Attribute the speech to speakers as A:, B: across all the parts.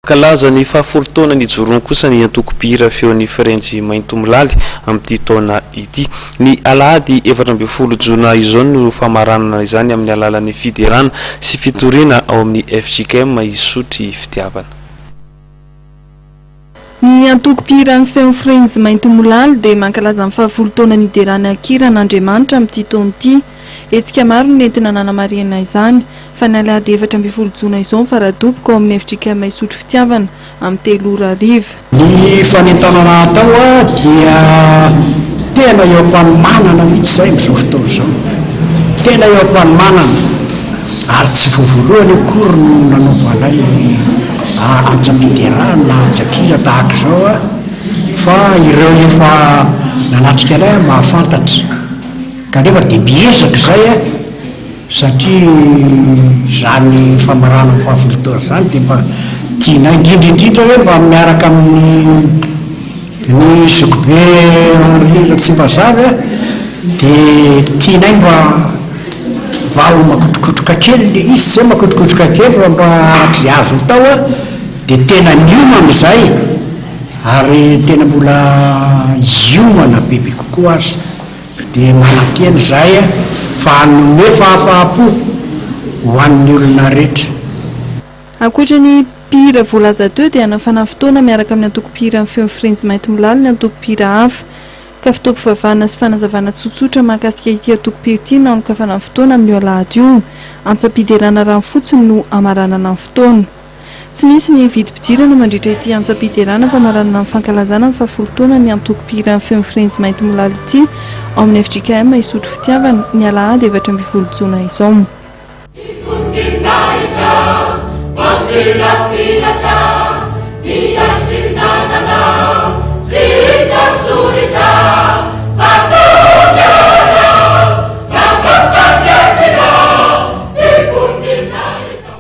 A: Mankalaza ny fahafolo taona nijoroany kosa ny antoko mpihira feon'ny Frenjy Maintomolaly amin'ity taona ity. Ny alahady 14 jona izao no famaranana izany amin'ny alalan'ny fiderana sy fitoriana ao amin'ny fjkm Isotry Fitiavana.
B: Ny antoko mpihiran'ny feon'ny Frenjy Maintimolaly dia mankalaza ny fahafolo taona niderany an-kira an'Andriamanitra amin'ity taona ity. Hetsika maro no nentina nanamarihana izany, fa ny alahady 14 jona izao ny faradoboka ao amin'ny fjkm Isotry Fitiavana, amin'ny 3 ora hariva.
C: Ny fanentanana atao dia tena eo am-panomanana mihitsy izay amin'izao fotoana izao. Tena eo am-panomanana ary tsy vao voalohany akory no nanaovanay antsam-piderana na antsan-kira tahaka izao fa ireo efa nanatrika anay mahafantatra. Kanefa dia miezaka izay satria izany famarana ny fahafolo taona izany dia mba tianay indrindra indrindra hoe mba miaraka amin'ny ny zokibe Henri Ratsimbazavy dia tianay mba mba ho makotrokotroka kely ilay izy, tsy hoe makotrokotroka kely fa mba araka izay azo atao dia tena niomana izay ary tena mbola hiomana bebe kokoa aza. Dia manantena izahay fa hanome fahafaham-po ho an'ny olona rehetra.
B: Ankoatra ny mpihira voalaza teo dia hanafana fotoana miaraka amin'ny antoko mpihira ny feon'ny Frenjy Maintimolaly ny antoko mpihira hafa. Ka fotoam-pivavahana sy fanazavana tsotsotra mahakasika ity antoko mpihira ity no hanokafana ny fotoana amin'io alahady io. Antsam-piderana rano fotsiny no hamaranana ny fotoana. Tsy misy ny vidim-pidirana mandritra ity antsam-piderana famaranana ny fankalazana ny fahafolo taonan'ny antoko mpihiran'ny feon'ny Frenjy Maintimolaly ity ao amin'ny fjkm Isotry Fitiavana, ny alahady 14 jona izao.
D: Voninahitra mamirapiratra ny atsinanana tsy hita soritra fa tokana natokana ny voninahitra.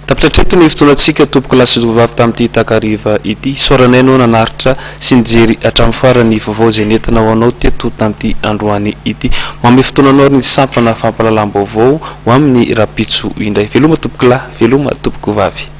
A: Tapitra hatreto ny fotoanantsika tompokolahy sy tovovavy tamin'ity takariva ity. Isaoranay anao nanaritra sy nijery hatramin'ny farany ny vaovao izay nentina ho anao teto tamin'ity androany ity. Manome fotoana anao ary ny sampana fampahalalam-baovao ho amin'ny rahampitso indray. Veloma tompokolahy, veloma tompokovavy.